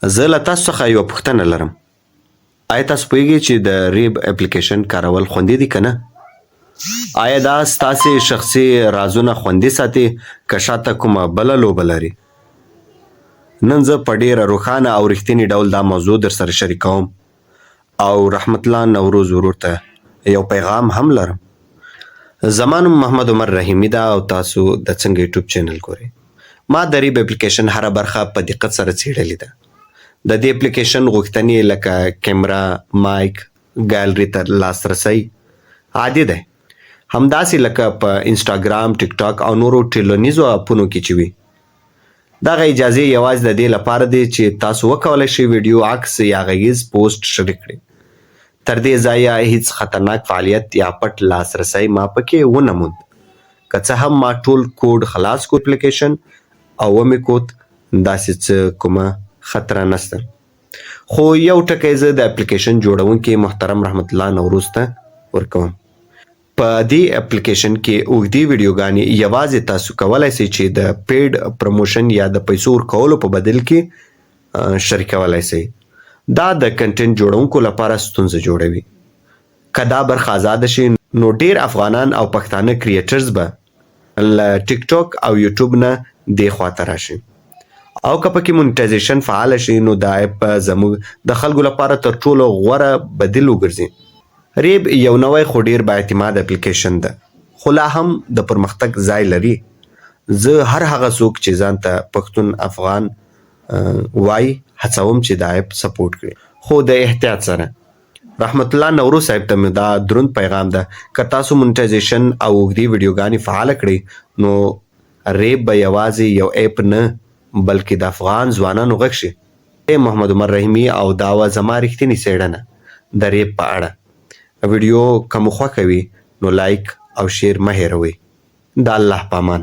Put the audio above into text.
زه له تاسو څخه یوه پوښتنه لرم. آیا تاسو پوهیږئ چې د ریب اپلیکیشن کارول خوندي دي که نه؟ آیا دا ستاسې شخصي رازونه خوندي ساتي که شاته کومه بله لوبه لري؟ نن زه په ډیره روښانه او رښتیني ډول دا موضوع درسره شریکوم او رحمت الله نوروز ورور ته یو پیغام هم لرم. زما نوم محمد عمر رحیمي ده او تاسو د څنګه یوټیوب چینل ګورئ. ما د ریب اپلیکیشن هره برخه په دقت سره څېړلې ده. د دې اپلیکیشن غوښتنې لکه کیمره، مایک، ګالري ته لاسرسی عادي دی. همداسې لکه په انسټاګرام، ټیک ټاک او نورو ټولنیزو اپونو کې چې وي. دغه اجازې یوازې د دې لپاره دي چې تاسو وکولای شئ ویډیو، عکس یا غږیز پوسټ شریک کړئ. تر دې ځایه هیڅ خطرناک فعالیت یا پټ لاسرسی ما پکې ونه موند. که څه هم ما ټول کوډ خلاص کړ اپلیکیشن او ومې کوت، داسې څه کومه خطره نشته. خو یو ټکی زه د اپلیکیشن جوړونکي محترم رحمت الله نوروز ته ورکوم. په دې اپلیکیشن کې اوږدې ویډیوګانې یوازې تاسو کولای شئ چې د پیډ پروموشن یا د پیسو ورکولو په بدل کې شریکولای شئ. دا د کنټینټ جوړونکو لپاره ستونزه جوړوي. که دا برخه ازاده شي نو ډېر افغانان او پښتانه کریټرز به له ټیک ټاک او یوټیوب نه دې خواته راشي. او که پکې مونټایزیشن فعاله شي نو دا اپ به زموږ د خلکو لپاره تر ټولو غوره بدیل وګرځي. ریب یو نوی خو ډېر با اعتماد اپلیکیشن ده خو لا هم د پرمختګ ځای لري. زه هر هغه څوک چې ځان ته پښتون افغان وايي هڅوم چې دا اپ سپورټ کړي خو د احتیاط سره. رحمت الله نوروز صاحب ته مې دا دروند پیغام ده که تاسو مونټایزیشن او اوږدې ویډیوګانې فعاله کړئ نو ریب به یوازې یو اپ نه بلکې د افغان ځوانانو غږ شي. محمد عمر رحیمي او دا وه زما رښتینې څېړنه د ریب په اړه. ویډیو که مو خوښه وي نو لایک او شیر مه هېروئ. د الله په امان.